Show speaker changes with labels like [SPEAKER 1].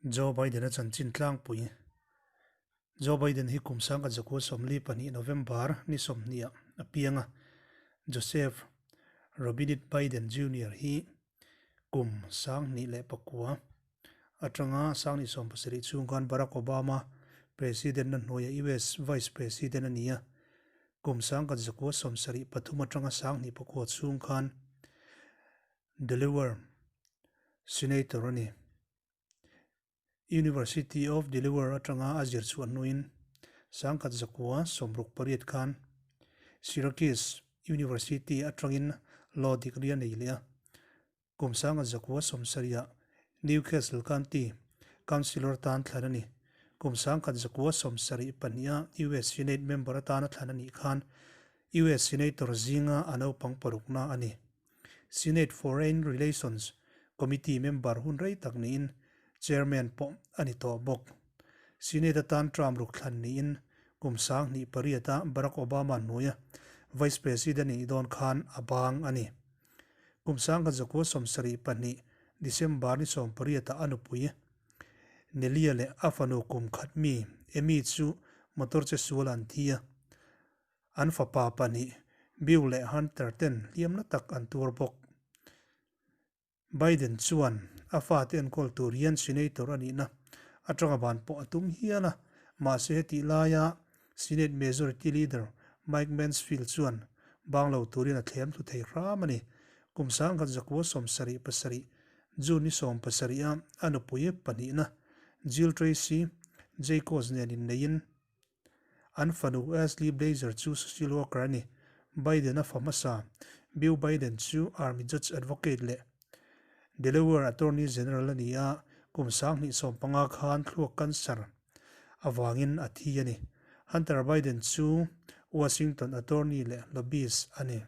[SPEAKER 1] Joe Biden-a chanchin tlangpui. Joe Biden hi kum 1942 November ni 20 ah a piang a, Joseph Robinette Biden Junior hi kum 2009 atanga 2017 chhung khan Barack Obama President-na hnuaia US Vice President a ni a, kum 1973 atanga 2009 chhung khan Delaware Senator a ni. University of Delaware atanga a zir chhuah hnuin 1968 khan Syracuse University atangin law degree a nei leh a. Kum 1970 ah New Castle County Councilor tan thlan a ni. Kum 1972 ah US Senate member atana thlan a nih khan US Senator zinga a naupang parukna a ni. Senate Foreign Relations Committee member hun rei tak niin Chairman pawh a ni tawh bawk. Senate atan term ruk thlan niin kum 2008 a Barack Obama hnuaia Vice President a nih dawn khan a bang a ni. Kum 1972 December ni 18 ah a nupui Nelia leh a fanu kum khat mi Amy chu motor che sual an thi a. An fapa pahnih, Beau leh Hunter ten hliamna tak an tuar bawk. Biden chuan a fate enkawl tur hian Senator a nihna atanga ban pawh a tum hial a, mahse hetih laia Senate Majority Leader Mike Mansfield chuan bang lo turin a thlem thlu thei hram a ni. Kum 1977 June ni 17 a a nupui pahnihna Jill Tracy Jacobs nen inneiin An fanu Ashley Blazer chu social worker a ni. Biden-a fa hmasa, Beau Biden chu Army Judge Advocate leh Delaware Attorney General a ni a, kum 2015 khan thluak cancer avangin a thi a ni. Hunter Biden chu Washington attorney leh lobbyist a ni.